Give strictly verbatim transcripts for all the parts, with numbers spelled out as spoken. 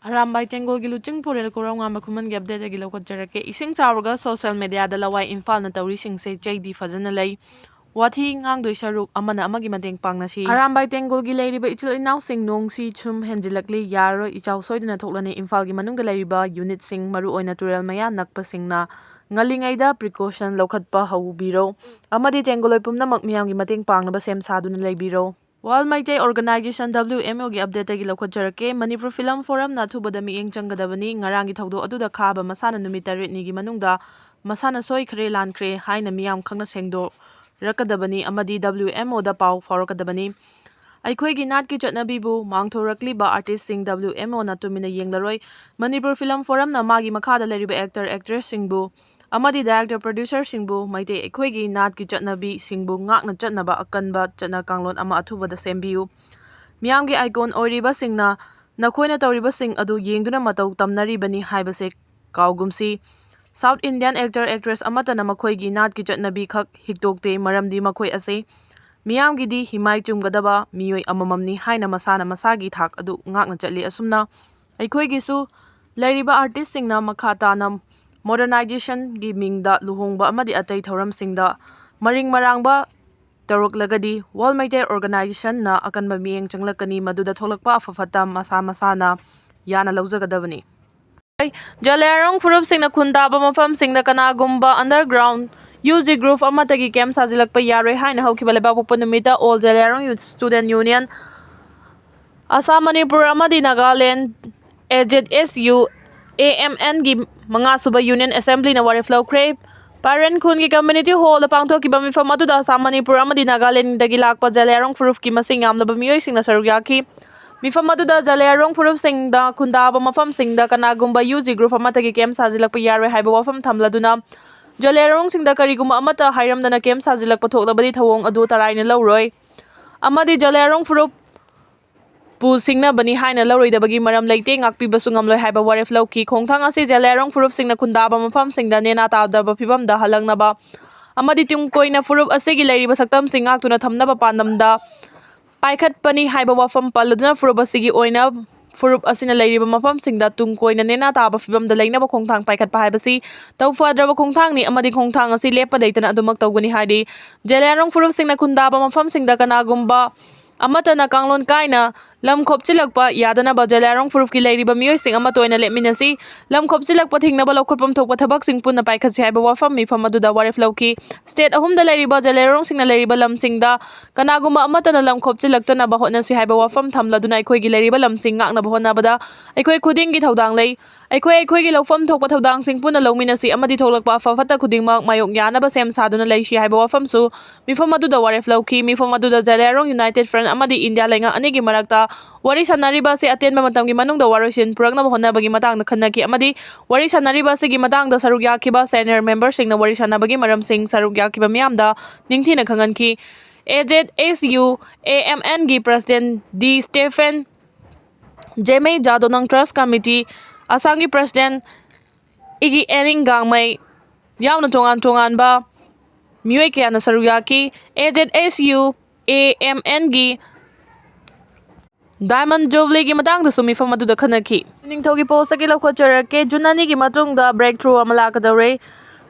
ꯑꯔꯥꯝꯕꯥꯏ ꯇꯦꯡꯒꯣꯜꯒꯤ ꯂꯨꯆꯤꯡ ꯄꯨꯔꯦꯜ ꯀꯣꯔꯧꯉꯥꯝꯕ ꯈꯨꯃꯟꯒꯤ ꯑꯞꯗꯦꯠꯇꯒꯤ ꯂꯧꯈꯠꯆꯔꯛꯀꯦ꯫ ꯏꯁꯤꯡ ꯆꯥꯎꯔꯒ ꯁꯣꯁꯤꯌꯦꯜ ꯃꯦꯗꯤꯌꯥꯗ ꯂꯋꯥꯏ ꯏꯝꯐꯥꯜꯅ ꯇꯧꯔꯤꯁꯤꯡꯁꯦ ꯆꯩꯗꯤ ꯐꯖꯅ ꯂꯩ꯫ ꯋꯥꯊꯤ ꯉꯥꯡꯗꯣꯏ ꯁꯔꯨꯛ ꯑꯃꯅ ꯑꯃꯒꯤ ꯃꯇꯦꯡ ꯄꯥꯡꯅꯁꯤ꯫ ꯑꯔꯥꯝꯕꯥꯏ ꯇꯦꯡꯒꯣꯜꯒꯤ ꯂꯩꯔꯤꯕ ꯏꯆꯤꯜ ꯏꯅꯥꯎꯁꯤꯡ ꯅꯣꯡꯁꯤ ꯁꯨꯝ ꯍꯦꯟꯖꯤꯜꯂꯛꯂꯤ꯫ ꯌꯥꯔꯔꯣꯏ, ꯏꯆꯥꯎ ꯁꯣꯏꯗꯅ ꯊꯣꯛꯂꯅꯤ꯫ ꯏꯝꯐꯥꯜꯒꯤ ꯃꯅꯨꯡꯗ ꯂꯩꯔꯤꯕ ꯌꯨꯅꯤꯠꯁꯤꯡ, ꯃꯔꯨꯑꯣꯏꯅ ꯇꯨꯔꯦꯜ ꯃꯌꯥ ꯅꯛꯄꯁꯤꯡꯅ ꯉꯜꯂꯤꯉꯩꯗ ꯄ꯭ꯔꯤꯀꯣꯁꯟ ꯂꯧꯈꯠꯄ ꯍꯧꯕꯤꯔꯣ ꯑꯃꯗꯤ ꯇꯦꯡꯒꯣꯂꯣꯏ ꯄꯨꯝꯅꯃꯛ ꯃꯤꯌꯥꯝꯒꯤ ꯃꯇꯦꯡ ꯄꯥꯡꯅꯕ ꯁꯦꯝ ꯁꯥꯗꯨꯅ ꯂꯩꯕꯤꯔꯣ꯫ Waral Meitei organisation, W M O ꯒꯤ ꯑꯞꯗꯦꯠꯇꯒꯤ ꯂꯧꯈꯠꯆꯔꯛꯀꯦ꯫ ꯃꯅꯤꯄꯨꯔ ꯐꯤꯂꯝ ꯐꯣꯔꯝꯅ ꯑꯊꯨꯕꯗ ꯃꯤꯠꯌꯦꯡ ꯆꯪꯒꯗꯕꯅꯤ꯫ ꯉꯔꯥꯡꯒꯤ ꯊꯧꯗꯣꯛ ꯑꯗꯨꯗ ꯈꯥꯕ ꯃꯁꯥꯟꯅ ꯅꯨꯃꯤꯠ ꯇꯔꯦꯠꯅꯤꯒꯤ ꯃꯅꯨꯡꯗ ꯃꯁꯥꯟꯅ ꯁꯣꯏꯈ꯭ꯔꯦ, ꯂꯥꯟꯈ꯭ꯔꯦ ꯍꯥꯏꯅ ꯃꯤꯌꯥꯝ ꯈꯪꯅ ꯁꯦꯡꯗꯣꯔꯛꯀꯗꯕꯅꯤ ꯑꯃꯗꯤ W M O ꯗ ꯄꯥꯎ ꯐꯥꯎꯔꯛꯀꯗꯕꯅꯤ꯫ ꯑꯩꯈꯣꯏꯒꯤ ꯅꯥꯠꯀꯤ ꯆꯠꯅꯕꯤꯕꯨ ꯃꯥꯡꯊꯣꯔꯛꯂꯤꯕ ꯑꯥꯔꯇꯤꯁꯁꯤꯡ W M O ꯅ ꯇꯨꯃꯤꯟꯅ ꯌꯦꯡꯂꯔꯣꯏ꯫ ꯃꯅꯤꯄꯨꯔ ꯐꯤꯂꯝ ꯐꯣꯔꯝꯅ ꯃꯥꯒꯤ ꯃꯈꯥꯗ ꯂꯩꯔꯤꯕ ꯑꯦꯛꯇꯔ, ꯑꯦꯛꯇ꯭ꯔꯦꯁꯁꯤꯡꯕꯨ ꯑꯃꯗꯤ ꯗꯥꯏꯔꯦꯛꯇꯔ, ꯄ꯭ꯔꯣꯗ꯭ꯌꯨꯁꯔꯁꯤꯡꯕꯨ ꯃꯩꯇꯩ ꯑꯩꯈꯣꯏꯒꯤ ꯅꯥꯠꯀꯤ ꯆꯠꯅꯕꯤꯁꯤꯡꯕꯨ ꯉꯥꯛꯅ ꯆꯠꯅꯕ ꯑꯀꯟꯕ ꯆꯠꯅ ꯀꯥꯡꯂꯣꯟ ꯑꯃ ꯑꯊꯨꯕꯗ ꯁꯦꯝꯕꯤꯌꯨ꯫ ꯃꯤꯌꯥꯝꯒꯤ ꯑꯥꯏꯀꯣꯟ ꯑꯣꯏꯔꯤꯕꯁꯤꯡꯅ ꯅꯈꯣꯏꯅ ꯇꯧꯔꯤꯕꯁꯤꯡ ꯑꯗꯨ ꯌꯦꯡꯗꯨꯅ ꯃꯇꯧ ꯇꯝꯅꯔꯤꯕꯅꯤ ꯍꯥꯏꯕꯁꯦ ꯀꯥꯎꯒꯨꯝꯁꯤ꯫ ꯁꯥꯎꯠ ꯏꯟꯗꯤꯌꯟ ꯑꯦꯛꯇꯔ, ꯑꯦꯛꯇ꯭ꯔꯦꯁ ꯑꯃꯠꯇꯅ ꯃꯈꯣꯏꯒꯤ ꯅꯥꯠꯀꯤ ꯆꯠꯅꯕꯤ ꯈꯛ ꯍꯤꯛꯇꯣꯛꯇꯦ, ꯃꯔꯝꯗꯤ ꯃꯈꯣꯏ ꯑꯁꯤ ꯃꯤꯌꯥꯝꯒꯤꯗꯤ ꯍꯤꯃꯥꯏ ꯆꯨꯝꯒꯗꯕ ꯃꯤꯑꯣꯏ ꯑꯃꯃꯝꯅꯤ ꯍꯥꯏꯅ ꯃꯁꯥꯅ ꯃꯁꯥꯒꯤ ꯊꯥꯛ ꯑꯗꯨ ꯉꯥꯛꯅ ꯆꯠꯂꯤ꯫ ꯑꯁꯨꯝꯅ ꯑꯩꯈꯣꯏꯒꯤꯁꯨ ꯂꯩꯔꯤꯕ ꯑꯥꯔꯇꯤꯁꯁꯤꯡꯅ ꯃꯈꯥ ꯇꯥꯅ ꯃꯣꯗꯔꯅꯥꯏꯖꯦꯁꯟꯒꯤ ꯃꯤꯡꯗ ꯂꯨꯍꯣꯡꯕ ꯑꯃꯗꯤ ꯑꯇꯩ ꯊꯧꯔꯝꯁꯤꯡꯗ ꯃꯔꯤꯡ ꯃꯔꯥꯡꯕ ꯇꯧꯔꯛꯂꯒꯗꯤ ꯋꯥꯔꯜ ꯃꯩꯇꯩ ꯑꯣꯔꯒꯅꯥꯏꯖꯦꯁꯟꯅ ꯑꯀꯟꯕ ꯃꯤꯠꯌꯦꯡ ꯆꯪꯂꯛꯀꯅꯤ꯫ ꯃꯗꯨꯗ ꯊꯣꯛꯂꯛꯄ ꯑꯐ ꯐꯠꯇ ꯃꯁꯥ ꯃꯁꯥꯅ ꯌꯥꯅ ꯂꯧꯖꯒꯗꯕꯅꯤ꯫ ꯖꯂꯤꯌꯥꯡꯔꯣꯡ ꯐꯨꯔꯨꯞꯁꯤꯡꯅ ꯈꯨꯟꯗꯥꯕ ꯃꯐꯝꯁꯤꯡꯗ ꯀꯅꯥꯒꯨꯝꯕ ꯑꯟꯗꯔꯒ꯭ꯔꯥꯎꯟ ꯌꯨ ꯖꯤ ꯒ꯭ꯔꯨꯞ ꯑꯃꯠꯇꯒꯤ ꯀꯦꯝꯞ ꯁꯥꯖꯤꯜꯂꯛꯄ ꯌꯥꯔꯣꯏ ꯍꯥꯏꯅ ꯍꯧꯈꯤꯕ ꯂꯩꯕꯥꯛꯄꯣꯛꯄ ꯅꯨꯃꯤꯠꯇ all Zeliangrong youth student union, Assam, Manipur ꯑꯃꯗꯤ Nagaland, A Z S U, A M N ꯒꯤ ꯃꯉꯥꯁꯨꯕ ꯌꯨꯅꯤꯌꯟ ꯑꯦꯁꯦꯝꯕ꯭ꯂꯤꯅ ꯋꯥꯔꯦꯞ ꯂꯧꯈ꯭ꯔꯦ꯫ ꯄꯥꯔꯦꯟ ꯈꯨꯟꯒꯤ ꯀꯝꯃ꯭ꯌꯨꯅꯤꯇꯤ ꯍꯣꯜꯗ ꯄꯥꯡꯊꯣꯛꯈꯤꯕ ꯃꯤꯐꯝ ꯑꯗꯨꯗ ꯑꯁꯥꯝ, ꯃꯅꯤꯄꯨꯔ ꯑꯃꯗꯤ ꯅꯥꯒꯥꯂꯦꯟꯗꯒꯤ ꯂꯥꯛꯄ ꯖꯂꯤꯌꯥꯡꯔꯣꯡ ꯐꯨꯔꯨꯞꯀꯤ ꯃꯁꯤꯡ ꯌꯥꯝꯂꯕ ꯃꯤꯑꯣꯏꯁꯤꯡꯅ ꯁꯔꯨꯛ ꯌꯥꯈꯤ꯫ ꯃꯤꯐꯝ ꯑꯗꯨꯗ ꯖꯂꯤꯌꯥꯡꯔꯣꯡ ꯐꯨꯔꯨꯞꯁꯤꯡꯗ ꯈꯨꯟꯗꯥꯕ ꯃꯐꯝꯁꯤꯡꯗ ꯀꯅꯥꯒꯨꯝꯕ ꯌꯨ ꯖꯤ ꯒ꯭ꯔꯨꯞ ꯑꯃꯠꯇꯒꯤ ꯀꯦꯝꯞ ꯁꯥꯖꯤꯜꯂꯛꯄ ꯌꯥꯔꯣꯏ ꯍꯥꯏꯕ ꯋꯥꯐꯝ ꯊꯝꯂꯗꯨꯅ, ꯖꯂꯤꯌꯥꯡꯔꯣꯡꯁꯤꯡꯗ ꯀꯔꯤꯒꯨꯝꯕ ꯑꯃꯠꯇ ꯍꯥꯏꯔꯝꯗꯅ ꯀꯦꯝꯞ ꯁꯥꯖꯤꯜꯂꯛꯄ ꯊꯣꯛꯂꯕꯗꯤ ꯊꯧꯑꯣꯡ ꯑꯗꯨ ꯇꯔꯥꯏꯅ ꯂꯧꯔꯣꯏ ꯑꯃꯗꯤ ꯖꯂꯤꯌꯥꯡꯔꯣꯡ ꯐꯨꯔꯨꯞ ꯄꯨ ꯁꯤꯡꯅꯕꯅꯤ ꯍꯥꯏꯅ ꯂꯧꯔꯣꯏꯗꯕꯒꯤ ꯃꯔꯝ ꯂꯩꯇꯦ, ꯉꯥꯛꯄꯤꯕꯁꯨ ꯉꯝꯂꯣꯏ ꯍꯥꯏꯕ ꯋꯥꯔꯦꯞ ꯂꯧꯈꯤ꯫ ꯈꯣꯡꯊꯥꯡ ꯑꯁꯤ ꯖꯂꯤꯌꯥꯡꯔꯣꯡ ꯐꯨꯔꯨꯞꯁꯤꯡꯅ ꯈꯨꯟꯗꯥꯕ ꯃꯐꯝꯁꯤꯡꯗ ꯅꯦꯅꯥ ꯇꯥꯗꯕ ꯐꯤꯕꯝꯗ ꯍꯜꯂꯛꯅꯕ ꯑꯃꯗꯤ ꯇꯨꯡ ꯀꯣꯏꯅ ꯐꯨꯔꯨꯞ ꯑꯁꯤꯒꯤ ꯂꯩꯔꯤꯕ ꯁꯛꯇꯝꯁꯤꯡ ꯉꯥꯛꯇꯨꯅ ꯊꯝꯅꯕ ꯄꯥꯟꯗꯝꯗ ꯄꯥꯏꯈꯠꯄꯅꯤ ꯍꯥꯏꯕ ꯋꯥꯐꯝ ꯄꯜꯂꯗꯨꯅ ꯐꯨꯔꯨꯞ ꯑꯁꯤꯒꯤ ꯑꯣꯏꯅ ꯐꯨꯔꯨꯞ ꯑꯁꯤꯅ ꯂꯩꯔꯤꯕ ꯃꯐꯝꯁꯤꯡꯗ ꯇꯨꯡ ꯀꯣꯏꯅ ꯅꯦꯅꯥ ꯇꯥꯕ ꯐꯤꯕꯝꯗ ꯂꯩꯅꯕ ꯈꯣꯡꯊꯥꯡ ꯄꯥꯏꯈꯠꯄ ꯍꯥꯏꯕꯁꯤ ꯇꯧꯐꯗ꯭ꯔꯕ ꯈꯣꯡꯊꯥꯡꯅꯤ ꯑꯃꯗꯤ ꯈꯣꯡꯊꯥꯡ ꯑꯁꯤ ꯂꯦꯞꯄ ꯂꯩꯇꯅ ꯑꯗꯨꯃꯛ ꯇꯧꯒꯅꯤ ꯍꯥꯏꯔꯤ꯫ ꯖꯦꯂꯤꯌꯥꯡꯔꯣꯡ ꯐꯨꯔꯨꯞꯁꯤꯡꯅ ꯈꯨꯟꯗꯥꯕ ꯃꯐꯝꯁꯤꯡꯗ ꯀꯅꯥꯒꯨꯝꯕ ꯑꯃꯠꯇꯅ ꯀꯥꯡꯂꯣꯟ ꯀꯥꯏꯅ ꯂꯝ ꯈꯣꯞꯆꯤꯜꯂꯛꯄ ꯌꯥꯗꯅꯕ ꯖꯦꯂꯤꯌꯥꯡꯔꯣꯡ ꯐꯨꯔꯨꯞꯀꯤ ꯂꯩꯔꯤꯕ ꯃꯤꯑꯣꯏꯁꯤꯡ ꯑꯃꯠꯇ ꯑꯣꯏꯅ ꯂꯦꯞꯃꯤꯟꯅꯁꯤ꯫ ꯂꯝ ꯈꯣꯞꯆꯤꯜꯂꯛꯄ ꯊꯤꯡꯅꯕ ꯂꯧꯈꯠꯐꯝ ꯊꯣꯛꯄ ꯊꯕꯛꯁꯤꯡ ꯄꯨꯟꯅ ꯄꯥꯏꯈꯠꯁꯤ ꯍꯥꯏꯕ ꯋꯥꯐꯝ ꯃꯤꯐꯝ ꯑꯗꯨꯗ ꯋꯥꯔꯦꯞ ꯂꯧꯈꯤ꯫ ꯁ꯭ꯇꯦꯠ ꯑꯍꯨꯝꯗ ꯂꯩꯔꯤꯕ ꯖꯦꯂꯤꯌꯥꯡꯔꯣꯡꯁꯤꯡꯅ ꯂꯩꯔꯤꯕ ꯂꯝꯁꯤꯡꯗ ꯀꯅꯥꯒꯨꯝꯕ ꯑꯃꯠꯇꯅ ꯂꯝ ꯈꯣꯞꯆꯤꯜꯂꯛꯇꯅꯕ ꯍꯣꯠꯅꯁꯤ ꯍꯥꯏꯕ ꯋꯥꯐꯝ ꯊꯝꯂꯗꯨꯅ ꯑꯩꯈꯣꯏꯒꯤ ꯂꯩꯔꯤꯕ ꯂꯝꯁꯤꯡ ꯉꯥꯛꯅꯕ ꯍꯣꯠꯅꯕꯗ ꯑꯩꯈꯣꯏ ꯈꯨꯗꯤꯡꯒꯤ ꯊꯧꯗꯥꯡ ꯂꯩ꯫ ꯑꯩꯈꯣꯏ ꯑꯩꯈꯣꯏꯒꯤ ꯂꯧꯐꯝ ꯊꯣꯛꯄ ꯊꯧꯗꯥꯡꯁꯤꯡ ꯄꯨꯟꯅ ꯂꯧꯃꯤꯟꯅꯁꯤ ꯑꯃꯗꯤ ꯊꯣꯛꯂꯛꯄ ꯑꯐ ꯐꯠꯇ ꯈꯨꯗꯤꯡꯃꯛ ꯃꯥꯌꯣꯛ ꯌꯥꯅꯕ ꯁꯦꯝ ꯁꯥꯗꯨꯅ ꯂꯩꯁꯤ ꯍꯥꯏꯕ ꯋꯥꯐꯝꯁꯨ ꯃꯤꯐꯝ ꯑꯗꯨꯗ ꯋꯥꯔꯦꯞ ꯂꯧꯈꯤ꯫ ꯃꯤꯐꯝ ꯑꯗꯨꯗ ꯖꯦꯂꯤꯌꯥꯡꯔꯣꯡ ꯌꯨꯅꯥꯏꯇꯦꯗ ꯐ꯭ꯔꯟꯠ ꯑꯃꯗꯤ ꯏꯟꯗꯤꯌꯥ ꯂꯩꯉꯥꯛ ꯑꯅꯤꯒꯤ ꯃꯔꯛꯇ ꯋꯥꯔꯤ ꯁꯥꯟꯅꯔꯤꯕ ꯑꯁꯤ ꯑꯇꯦꯟꯕ ꯃꯇꯝꯒꯤ ꯃꯅꯨꯡꯗ ꯋꯥꯔꯣꯏꯁꯤꯟ ꯄꯨꯔꯛꯅꯕ ꯍꯣꯠꯅꯕꯒꯤ ꯃꯇꯥꯡꯗ ꯈꯟꯅꯈꯤ ꯑꯃꯗꯤ ꯋꯥꯔꯤ ꯁꯥꯟꯅꯔꯤꯕ ꯑꯁꯤꯒꯤ ꯃꯇꯥꯡꯗ ꯁꯔꯨꯛ ꯌꯥꯈꯤꯕ ꯁꯦꯅꯤꯌꯔ ꯃꯦꯝꯕꯔꯁꯤꯡꯅ ꯋꯥꯔꯤ ꯁꯥꯟꯅꯕꯒꯤ ꯃꯔꯝꯁꯤꯡ ꯁꯔꯨꯛ ꯌꯥꯈꯤꯕ ꯃꯤꯌꯥꯝꯗ ꯅꯤꯡꯊꯤꯅ ꯈꯪꯍꯟꯈꯤ꯫ A Z S U A M ꯑꯦꯟꯒꯤ president D Stephen, Zeme Jadonang trust committee, ꯑꯁꯥꯝꯒꯤ ꯄ꯭ꯔꯁꯤꯗꯦꯟꯠ ꯏꯒꯤ ꯑꯦꯅꯤꯡ ꯒꯥꯡꯃꯩ ꯌꯥꯎꯅ ꯇꯣꯉꯥꯟ ꯇꯣꯉꯥꯟꯕ ꯃꯤꯑꯣꯏ ꯀꯌꯥꯅ ꯁꯔꯨꯛ ꯌꯥꯈꯤ꯫ A Z S U A M ꯑꯦꯟꯒꯤ ꯗꯥꯏꯃꯟ ꯖꯨꯕꯂꯤꯒꯤ ꯃꯇꯥꯡꯗꯁꯨ ꯃꯤꯐꯝ ꯑꯗꯨꯗ ꯈꯟꯅꯈꯤ꯫ ꯅꯤꯡꯊꯧꯒꯤ ꯄꯣꯁꯇꯒꯤ ꯂꯧꯈꯠꯆꯔꯛꯀꯦ꯫ ꯖꯨꯟ ꯑꯅꯤꯒꯤ ꯃꯇꯨꯡꯗ ꯕ꯭ꯔꯦꯛ ꯊ꯭ꯔꯨ ꯑꯃ ꯂꯥꯛꯀꯗꯧꯔꯦ꯫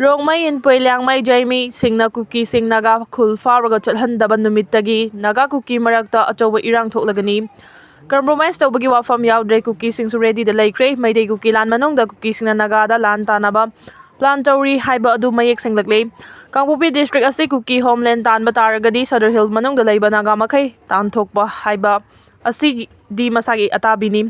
ꯔꯣꯡꯃꯩ, ꯏꯟꯄꯣꯏ, ꯂꯤꯌꯥꯡꯃꯩ, ꯖꯩꯃꯤꯁꯤꯡꯅ ꯀꯨꯀꯤꯁꯤꯡ ꯅꯥꯒꯥ ꯈꯨꯜ ꯐꯥꯎꯔꯒ ꯆꯠꯍꯟꯗꯕ ꯅꯨꯃꯤꯠꯇꯒꯤ ꯅꯥꯒꯥ ꯀꯨꯀꯤ ꯃꯔꯛꯇ ꯑꯆꯧꯕ ꯏꯔꯥꯡ ꯊꯣꯛꯂꯒꯅꯤ꯫ ꯀꯝꯄ꯭ꯔꯣꯃꯥꯏꯁ ꯇꯧꯕꯒꯤ ꯋꯥꯐꯝ ꯌꯥꯎꯗ꯭ꯔꯦ꯫ ꯀꯨꯀꯤꯁꯤꯡꯁꯨ ꯔꯦꯗꯤꯗ ꯂꯩꯈ꯭ꯔꯦ꯫ ꯃꯩꯇꯩ ꯀꯨꯀꯤ ꯂꯥꯟ ꯃꯅꯨꯡꯗ ꯀꯨꯀꯤꯁꯤꯡꯅ ꯅꯥꯒꯥꯗ ꯂꯥꯟ ꯇꯥꯟꯅꯕ ꯄ꯭ꯂꯥꯟ ꯇꯧꯔꯤ ꯍꯥꯏꯕ ꯑꯗꯨ ꯃꯌꯦꯛ ꯁꯦꯡꯂꯛꯂꯦ꯫ ꯀꯥꯡꯄꯣꯛꯄꯤ ꯗꯤꯁꯇ꯭ꯔꯤꯛ ꯑꯁꯤ ꯀꯨꯀꯤ ꯍꯣꯝꯂꯦꯟ ꯇꯥꯟꯕ ꯇꯥꯔꯒꯗꯤ ꯁꯗꯔ ꯍꯤꯜ ꯃꯅꯨꯡꯗ ꯂꯩꯕ ꯅꯥꯒꯥ ꯃꯈꯩ ꯇꯥꯟꯊꯣꯛꯄ ꯍꯥꯏꯕ ꯑꯁꯤꯗꯤ ꯃꯁꯥꯒꯤ ꯑꯇꯥꯕꯤꯅꯤ꯫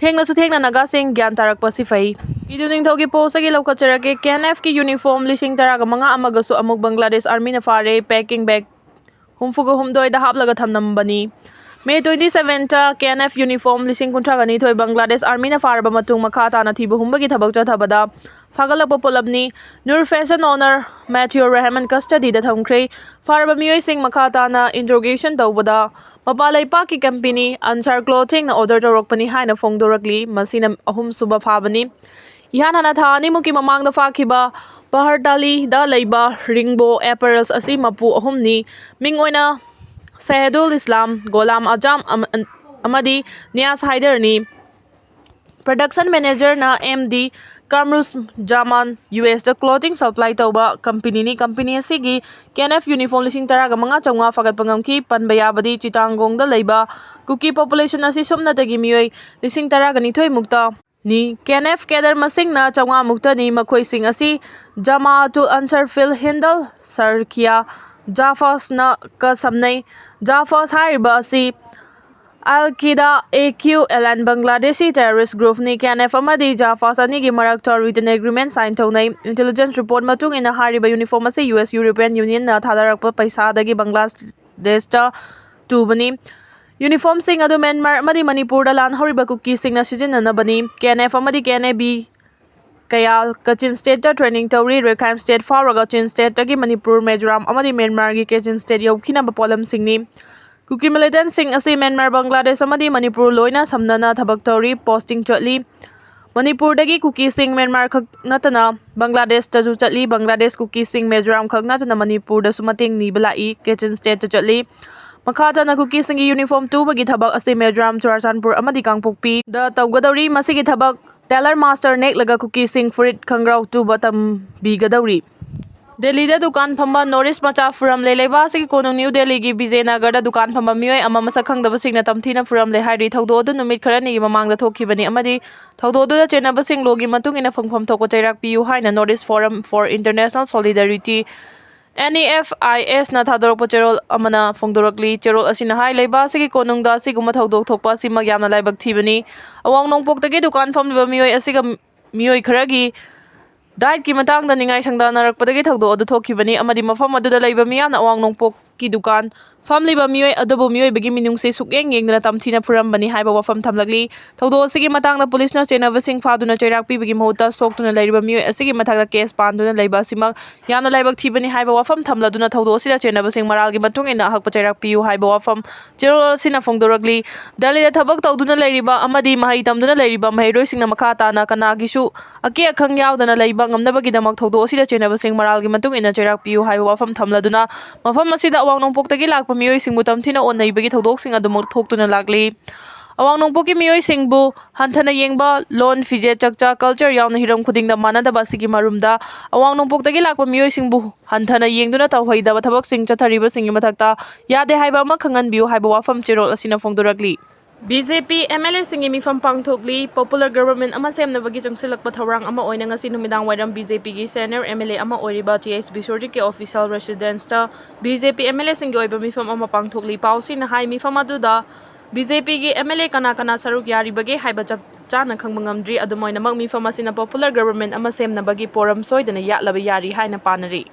ꯊꯦꯡꯅꯁꯨ ꯊꯦꯡꯅ ꯅꯥꯒꯥꯁꯤꯡ ꯒ꯭ꯌꯥꯟ ꯇꯥꯔꯛꯄꯁꯤ ꯐꯩ꯫ ꯏꯗꯨ ꯅꯤꯡꯊꯧꯒꯤ ꯄꯣꯁꯇꯒꯤ ꯂꯧꯈꯠꯆꯔꯛꯀꯦ꯫ ꯀꯦ ꯑꯦꯟ ꯑꯦꯐꯀꯤ ꯌꯨꯅꯤꯐꯣꯔꯝ ꯂꯤꯁꯤꯡ ꯇꯔꯥꯒ ꯃꯉꯥ ꯑꯃꯒꯁꯨ ꯑꯃꯨꯛ ꯕꯪꯒ꯭ꯂꯥꯗꯦꯁ ꯑꯥꯔꯃꯤꯅ ꯐꯥꯔꯦ꯫ ꯄꯦꯀꯤꯡ ꯕꯦꯒ ꯍꯨꯝꯐꯨꯒ ꯍꯨꯝꯗꯣꯏꯗ ꯍꯥꯞꯂꯒ ꯊꯝꯂꯝꯕꯅꯤ꯫ ꯃꯦ ꯇ꯭ꯋꯦꯟꯇꯤ ꯁꯚꯦꯟꯇ ꯀꯦ ꯑꯦꯟ ꯑꯦꯐ ꯌꯨꯅꯤꯐꯣꯔꯝ ꯂꯤꯁꯤꯡ ꯀꯨꯟꯊ꯭ꯔꯥꯒ ꯅꯤꯊꯣꯏ ꯕꯪꯒ꯭ꯂꯥꯗꯦꯁ ꯑꯥꯔꯃꯤꯅ ꯐꯥꯔꯕ ꯃꯇꯨꯡ ꯃꯈꯥ ꯇꯥꯅ ꯊꯤꯕ ꯍꯨꯝꯕꯒꯤ ꯊꯕꯛ ꯆꯠꯊꯕꯗ ꯐꯥꯒꯠꯂꯛꯄ ꯄꯣꯠꯂꯝꯅꯤ꯫ ꯅꯨꯔ ꯐꯦꯁꯟ ꯑꯣꯅꯔ ꯃꯦꯊꯤꯌꯣ ꯔꯦꯍꯃꯟ ꯀꯁꯇꯗꯤꯗ ꯊꯝꯈ꯭ꯔꯦ꯫ ꯐꯥꯔꯕ ꯃꯤꯑꯣꯏꯁꯤꯡ ꯃꯈꯥ ꯇꯥꯅ ꯏꯟꯇ꯭ꯔꯣꯒꯦꯁꯟ ꯇꯧꯕꯗ ꯃꯄꯥꯟ ꯂꯩꯄꯥꯛꯀꯤ ꯀꯝꯄꯦꯅꯤ ꯑꯟꯁꯥꯔ ꯀ꯭ꯂꯣꯊꯤꯡꯅ ꯑꯣꯔꯗꯔ ꯇꯧꯔꯛꯄꯅꯤ ꯍꯥꯏꯅ ꯐꯣꯡꯗꯣꯔꯛꯂꯤ꯫ ꯃꯁꯤꯅ ꯑꯍꯨꯝꯁꯨꯕ ꯐꯥꯕꯅꯤ꯫ ꯏꯍꯥꯟ ꯍꯥꯟꯅ ꯊꯥ ꯑꯅꯤꯃꯨꯛꯀꯤ ꯃꯃꯥꯡꯗ ꯐꯥꯈꯤꯕ ꯕꯍꯔꯇꯥꯂꯤꯗ ꯂꯩꯕ ꯔꯤꯡꯕꯣ ꯑꯦꯄꯔꯦꯜꯁ ꯑꯁꯤ ꯃꯄꯨ ꯑꯍꯨꯝꯅꯤ꯫ ꯃꯤꯡ ꯑꯣꯏꯅ ꯁꯍꯦꯗꯨꯜ ꯏꯁꯂꯥꯝ, ꯒꯣꯂꯥꯝ ꯑꯖꯥꯝ ꯑꯃ-, ꯑꯃꯗꯤ ꯅꯤꯌꯥꯁ ꯍꯥꯏꯗꯔꯅꯤ꯫ Production managerꯅ M D ꯀꯥꯃꯔꯨꯁ ꯖꯃꯥꯟ, U S ꯇ clothing supply ꯇꯧꯕ companyꯅꯤ꯫ Company ꯑꯁꯤꯒꯤ K N F uniform ꯂꯤꯁꯤꯡ ꯇꯔꯥꯒ ꯃꯉꯥ ꯆꯥꯝꯃꯉꯥ ꯐꯥꯒꯠꯄ ꯉꯝꯈꯤ꯫ ꯄꯟꯕ ꯌꯥꯕꯗꯤ ꯆꯤꯇꯥꯡꯒꯣꯡꯗ ꯂꯩꯕ ꯀꯨꯀꯤ population ꯑꯁꯤ ꯁꯨꯞꯅꯇꯒꯤ ꯃꯤꯑꯣꯏ ꯂꯤꯁꯤꯡ ꯇꯔꯥꯒ ꯅꯤꯊꯣꯏ ꯃꯨꯛꯇꯅꯤ꯫ K N F cadre ꯃꯁꯤꯡꯅ ꯆꯥꯝꯃꯉꯥ ꯃꯨꯛꯇꯅꯤ꯫ ꯃꯈꯣꯏꯁꯤꯡ ꯑꯁꯤ ꯖꯃꯥꯑꯇꯨꯜ ꯑꯟꯁꯥꯔ ꯐꯤꯜ ꯍꯤꯟꯗꯜ ꯁꯔꯈꯤꯌꯥ ꯖꯥꯐꯥꯁꯅ ꯀ ꯁꯝꯅꯩ꯫ ꯖꯥꯐꯥꯁ ꯍꯥꯏꯔꯤꯕ ꯑꯁꯤ ꯑꯜ ꯀꯤꯗꯥ, A Q L N ꯕꯪꯒ꯭ꯂꯥꯗꯦꯁꯤ terrorist groupꯅꯤ꯫ K N F ꯑꯃꯗꯤ ꯖꯥꯐꯥꯁ ꯑꯅꯤꯒꯤ ꯃꯔꯛꯇ written agreement sign ꯇꯧꯅꯩ꯫ Intelligence report ꯃꯇꯨꯡ ꯏꯟꯅ ꯍꯥꯏꯔꯤꯕ uniform ꯑꯁꯤ U S European Unionꯅ ꯊꯥꯗꯔꯛꯄ ꯄꯩꯁꯥꯗꯒꯤ ꯕꯪꯒ꯭ꯂꯥꯗꯦꯁꯇ ꯇꯨꯕꯅꯤ꯫ Uniformꯁꯤꯡ ꯑꯗꯨ ꯃ꯭ꯌꯥꯟꯃꯥꯔ ꯑꯃꯗꯤ ꯃꯅꯤꯄꯨꯔꯗ ꯂꯥꯟ ꯍꯧꯔꯤꯕ ꯀꯨꯀꯤꯁꯤꯡꯅ ꯁꯤꯖꯤꯟꯅꯅꯕꯅꯤ꯫ K N F ꯑꯃꯗꯤ K N A B ꯀꯌꯥ ꯀꯆꯤꯟ stateꯇ training ꯇꯧꯔꯤ꯫ ꯔꯦꯈꯥꯏꯟ state ꯐꯥꯎꯔꯒ ꯆꯤꯟ stateꯇꯒꯤ ꯃꯅꯤꯄꯨꯔ, ꯃꯤꯖꯣꯔꯥꯝ ꯑꯃꯗꯤ ꯃ꯭ꯌꯥꯟꯃꯥꯔꯒꯤ ꯀꯦꯆꯤꯟ state ꯌꯧꯈꯤꯅꯕ ꯄꯣꯠꯂꯝꯁꯤꯡꯅꯤ꯫ ꯀꯨꯀꯤ militantꯁꯤꯡ ꯑꯁꯤ ꯃ꯭ꯌꯥꯟꯃꯥꯔ, ꯕꯪꯒ꯭ꯂꯥꯗꯦꯁ ꯑꯃꯗꯤ ꯃꯅꯤꯄꯨꯔ ꯂꯣꯏꯅ ꯁꯝꯅꯅ ꯊꯕꯛ ꯇꯧꯔꯤ, posting ꯆꯠꯂꯤ꯫ ꯃꯅꯤꯄꯨꯔꯗꯒꯤ ꯀꯨꯀꯤꯁꯤꯡ ꯃ꯭ꯌꯥꯟꯃꯥꯔ ꯈꯛ ꯅꯠꯇꯅ ꯕꯪꯒ꯭ꯂꯥꯗꯦꯁꯇꯁꯨ ꯆꯠꯂꯤ꯫ ꯕꯪꯒ꯭ꯂꯥꯗꯦꯁ ꯀꯨꯀꯤꯁꯤꯡ ꯃꯤꯖꯣꯔꯥꯝ ꯈꯛ ꯅꯠꯇꯅ ꯃꯅꯤꯄꯨꯔꯗꯁꯨ ꯃꯇꯦꯡ ꯅꯤꯕ ꯂꯥꯛꯏ, ꯀꯦꯆꯤꯟ stateꯇ ꯆꯠꯂꯤ꯫ ꯃꯈꯥ ꯇꯥꯅ ꯀꯨꯀꯤꯁꯤꯡꯒꯤ uniform ꯇꯨꯕꯒꯤ ꯊꯕꯛ ꯑꯁꯤ ꯃꯤꯖꯣꯔꯥꯝ, ꯆꯨꯔꯥꯆꯥꯟꯄꯨꯔ ꯑꯃꯗꯤ ꯀꯥꯡꯄꯣꯛꯄꯤꯗ ꯇꯧꯒꯗꯧꯔꯤ꯫ ꯃꯁꯤꯒꯤ ꯊꯕꯛ tailor master ꯅꯦꯛꯂꯒ ꯀꯨꯀꯤꯁꯤꯡ ꯐꯨꯔꯤꯠ ꯈꯣꯡꯒ꯭ꯔꯥꯎ ꯇꯨꯕ ꯇꯝꯕꯤꯒꯗꯧꯔꯤ꯫ ꯗꯦꯜꯂꯤꯗ ꯗꯨꯀꯥꯟ ꯐꯝꯕ North East ꯃꯆꯥ ꯐꯨꯔꯝꯂꯦ꯫ ꯂꯩꯕꯥꯛ ꯑꯁꯤꯒꯤ ꯀꯣꯅꯨꯡ ꯅ꯭ꯌꯨ ꯗꯦꯜꯂꯤꯒꯤ ꯕꯤꯖꯦꯅꯒꯔꯗ ꯗꯨꯀꯥꯟ ꯐꯝꯕ ꯃꯤꯑꯣꯏ ꯑꯃ ꯃꯁꯛ ꯈꯪꯗꯕꯁꯤꯡꯅ ꯇꯝꯊꯤꯅ ꯐꯨꯔꯝꯂꯦ ꯍꯥꯏꯔꯤ꯫ ꯊꯧꯗꯣꯛ ꯑꯗꯨ ꯅꯨꯃꯤꯠ ꯈꯔꯅꯤꯒꯤ ꯃꯃꯥꯡꯗ ꯊꯣꯛꯈꯤꯕꯅꯤ ꯑꯃꯗꯤ ꯊꯧꯗꯣꯛ ꯑꯗꯨꯗ ꯆꯦꯟꯅꯕꯁꯤꯡ ꯂꯣꯒꯤ ꯃꯇꯨꯡ ꯏꯟꯅ ꯐꯪꯐꯝ ꯊꯣꯛꯄ ꯆꯩꯔꯥꯛ ꯄꯤꯌꯨ ꯍꯥꯏꯅ North East Forum for International Solidarity, N E F I S ꯅ ꯊꯥꯗꯣꯔꯛꯄ ꯆꯦꯔꯣꯜ ꯑꯃꯅ ꯐꯣꯡꯗꯣꯔꯛꯂꯤ꯫ ꯆꯦꯔꯣꯜ ꯑꯁꯤꯅ ꯍꯥꯏ, ꯂꯩꯕꯥꯛ ꯑꯁꯤꯒꯤ ꯀꯣꯅꯨꯡꯗ ꯑꯁꯤꯒꯨꯝꯕ ꯊꯧꯗꯣꯛ ꯊꯣꯛꯄ ꯑꯁꯤꯃꯛ ꯌꯥꯝꯅ ꯂꯥꯏꯕꯛ ꯊꯤꯕꯅꯤ꯫ ꯑꯋꯥꯡ ꯅꯣꯡꯄꯣꯛꯇꯒꯤ ꯗꯨꯀꯥꯟ ꯐꯝꯂꯤꯕ ꯃꯤꯑꯣꯏ ꯑꯁꯤꯒ ꯃꯤꯑꯣꯏ ꯈꯔꯒꯤ dietꯀꯤ ꯃꯇꯥꯡꯗ ꯅꯤꯡꯉꯥꯏ ꯁꯪꯗꯥꯅꯔꯛꯄꯗꯒꯤ ꯊꯧꯗꯣꯛ ꯑꯗꯨ ꯊꯣꯛꯈꯤꯕꯅꯤ ꯑꯃꯗꯤ ꯃꯐꯝ ꯑꯗꯨꯗ ꯂꯩꯕ ꯃꯤꯌꯥꯝꯅ ꯑꯋꯥꯡ ꯅꯣꯡꯄꯣꯛꯀꯤ ꯗꯨꯀꯥꯟ ꯐꯝꯂꯤꯕ ꯃꯤꯑꯣꯏ ꯑꯗꯨꯕꯨ ꯃꯤꯑꯣꯏꯕꯒꯤ ꯃꯤꯅꯨꯡꯁꯤ ꯁꯨꯛꯌꯦꯡ ꯌꯦꯡꯗꯅ ꯇꯝꯊꯤꯅ ꯐꯨꯔꯝꯕꯅꯤ ꯍꯥꯏꯕ ꯋꯥꯐꯝ ꯊꯝꯂꯛꯂꯤ꯫ ꯊꯧꯗꯣꯛ ꯑꯁꯤꯒꯤ ꯃꯇꯥꯡꯗ ꯄꯨꯂꯤꯁꯅ ꯆꯦꯟꯅꯕꯁꯤꯡ ꯐꯥꯗꯨꯅ ꯆꯩꯔꯥꯛ ꯄꯤꯕꯒꯤ ꯃꯍꯨꯠꯇ ꯁꯣꯛꯇꯨꯅ ꯂꯩꯔꯤꯕ ꯃꯤꯑꯣꯏ ꯑꯁꯤꯒꯤ ꯃꯊꯛꯇ case ꯄꯥꯟꯗꯨꯅ ꯂꯩꯕ ꯑꯁꯤꯃꯛ ꯌꯥꯝꯅ ꯂꯥꯏꯕꯛ ꯊꯤꯕꯅꯤ ꯍꯥꯏꯕ ꯋꯥꯐꯝ ꯊꯝꯂꯗꯨꯅ ꯊꯧꯗꯣꯛ ꯑꯁꯤꯗ ꯆꯦꯟꯅꯕꯁꯤꯡ ꯃꯔꯥꯜꯒꯤ ꯃꯇꯨꯡ ꯏꯟꯅ ꯑꯍꯛꯄ ꯆꯩꯔꯥꯛ ꯄꯤꯌꯨ ꯍꯥꯏꯕ ꯋꯥꯐꯝ ꯆꯦꯔꯣꯜ ꯑꯁꯤꯅ ꯐꯣꯡꯗꯣꯔꯛꯂꯤ꯫ ꯗꯦꯜꯂꯤꯗ ꯊꯕꯛ ꯇꯧꯗꯨꯅ ꯂꯩꯔꯤꯕ ꯑꯃꯗꯤ ꯃꯍꯩ ꯇꯝꯗꯨꯅ ꯂꯩꯔꯤꯕ ꯃꯍꯩꯔꯣꯏꯁꯤꯡꯅ ꯃꯈꯥ ꯇꯥꯅ ꯀꯅꯥꯒꯤꯁꯨ ꯑꯀꯤ ꯑꯈꯪ ꯌꯥꯎꯗꯅ ꯂꯩꯕ ꯉꯝꯅꯕꯒꯤꯗꯃꯛ ꯊꯧꯗꯣꯛ ꯑꯁꯤꯗ ꯆꯦꯟꯅꯕꯁꯤꯡ ꯃꯔꯥꯜꯒꯤ ꯃꯇꯨꯡ ꯏꯟꯅ ꯆꯩꯔꯥꯛ ꯄꯤꯌꯨ ꯍꯥꯏꯕ ꯋꯥꯐꯝ ꯊꯝꯂꯗꯨꯅ ꯃꯐꯝ ꯑꯁꯤꯗ ꯑꯋꯥꯡ ꯅꯣꯡꯄꯣꯛꯇꯒꯤ ꯂꯥꯛꯄ ꯃꯤꯑꯣꯏꯁꯤꯡꯕꯨ ꯇꯝꯊꯤꯅ ꯑꯣꯠꯅꯩꯕꯒꯤ ꯊꯧꯗꯣꯛꯁꯤꯡ ꯑꯗꯨꯃꯛ ꯊꯣꯛꯇꯨꯅ ꯂꯥꯛꯂꯤ꯫ ꯑꯋꯥꯡ ꯅꯣꯡꯄꯣꯛꯀꯤ ꯃꯤꯑꯣꯏꯁꯤꯡꯕꯨ ꯍꯟꯊꯅ ꯌꯦꯡꯕ, ꯂꯣꯟ, ꯐꯤꯖꯦꯠ, ꯆꯥꯛꯆꯥ, ꯀꯜꯆꯔ ꯌꯥꯎꯅ ꯍꯤꯔꯝ ꯈꯨꯗꯤꯡꯗ ꯃꯥꯟꯅꯗꯕ ꯑꯁꯤꯒꯤ ꯃꯔꯨꯝꯗ ꯑꯋꯥꯡ ꯅꯣꯡꯄꯣꯛꯇꯒꯤ ꯂꯥꯛꯄ ꯃꯤꯑꯣꯏꯁꯤꯡꯕꯨ ꯍꯟꯊꯅ ꯌꯦꯡꯗꯨꯅ ꯇꯧꯍꯩꯗꯕ ꯊꯕꯛꯁꯤꯡ ꯆꯠꯊꯔꯤꯕꯁꯤꯡꯒꯤ ꯃꯊꯛꯇ ꯌꯥꯗꯦ ꯍꯥꯏꯕ ꯑꯃ ꯈꯪꯍꯟꯕꯤꯌꯨ ꯍꯥꯏꯕ ꯋꯥꯐꯝ ꯆꯦꯔꯣꯜ ꯑꯁꯤꯅ ꯐꯣꯡꯗꯣꯔꯛꯂꯤ꯫ B J P M L ꯑꯦꯁꯤꯡꯒꯤ ꯃꯤꯐꯝ ꯄꯥꯡꯊꯣꯛꯂꯤ꯫ ꯄꯣꯄꯨꯂꯔ ꯒꯕꯔꯃꯦꯟ ꯑꯃ ꯁꯦꯝꯅꯕꯒꯤ ꯆꯪꯁꯤꯜꯂꯛꯄ ꯊꯧꯔꯥꯡ ꯑꯃ ꯑꯣꯏꯅ ꯉꯁꯤ ꯅꯨꯃꯤꯗꯥꯡ ꯋꯥꯏꯔꯝ ꯕꯤ ꯖꯦ ꯄꯤꯒꯤ ꯁꯦꯅꯤꯌꯔ ꯑꯦꯝ ꯑꯦꯜ ꯑꯦ ꯑꯃ ꯑꯣꯏꯔꯤꯕ ꯇꯤ ꯑꯩꯆ ꯕꯤꯁ꯭ꯋꯖꯤꯠꯀꯤ ꯑꯣꯐꯤꯁꯤꯌꯦꯜ ꯔꯦꯁꯤꯗꯦꯟꯁꯇ B J P M L ꯑꯦꯁꯤꯡꯒꯤ ꯑꯣꯏꯕ ꯃꯤꯐꯝ ꯑꯃ ꯄꯥꯡꯊꯣꯛꯂꯤ꯫ ꯄꯥꯎꯁꯤꯡꯅ ꯍꯥꯏ, ꯃꯤꯐꯝ ꯑꯗꯨꯗ ꯕꯤ ꯖꯦ ꯄꯤꯒꯤ ꯑꯦꯝ ꯑꯦꯜ ꯑꯦ ꯀꯅꯥ ꯀꯅꯥ ꯁꯔꯨꯛ ꯌꯥꯔꯤꯕꯒꯦ ꯍꯥꯏꯕ ꯆꯞ ꯆꯥꯅ ꯈꯪꯕ ꯉꯝꯗ꯭ꯔꯤ꯫ ꯑꯗꯨꯝ ꯑꯣꯏꯅꯃꯛ, ꯃꯤꯐꯝ ꯑꯁꯤꯅ ꯄꯣꯄꯨꯂꯔ ꯒꯕꯔꯃꯦꯟ ꯑꯃ ꯁꯦꯝꯅꯕꯒꯤ ꯄꯣꯔꯝ ꯁꯣꯏꯗꯅ ꯌꯥꯠꯂꯕ ꯌꯥꯔꯤ ꯍꯥꯏꯅ ꯄꯥꯅꯔꯤ꯫